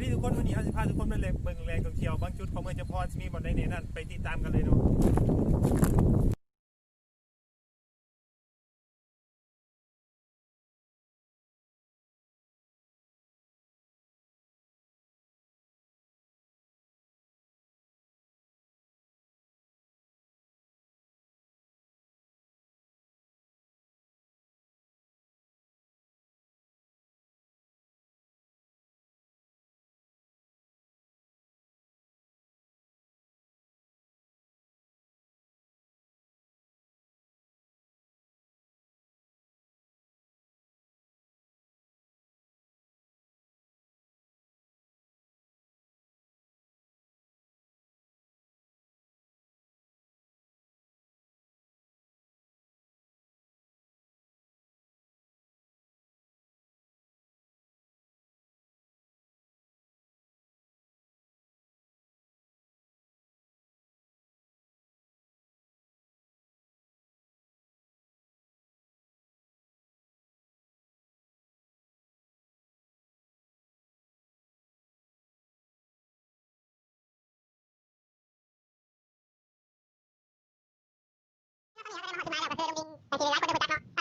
ນີ້ທຸກຄົນ ມື້ນີ້ເຮົາຊິພາທຸກຄົນໄປເບິ່ງແຫຼ່ງທ່ອງທ່ຽວບາງຈຸດຂອງເມືອງຈຳພອນ ຊິມີບ່ອນໃດແດ່ນັ້ນ ໄປຕິດຕາມກັນເລີຍເນາະ. ເຮົາກໍໄດ້ມາຮອດຈຸດໝາຍແລ້ວ ກໍຄືໂຮງບິນ ກໍຄືຫຼາຍໆຄົນກໍຮູ້ຈັກເນາະ.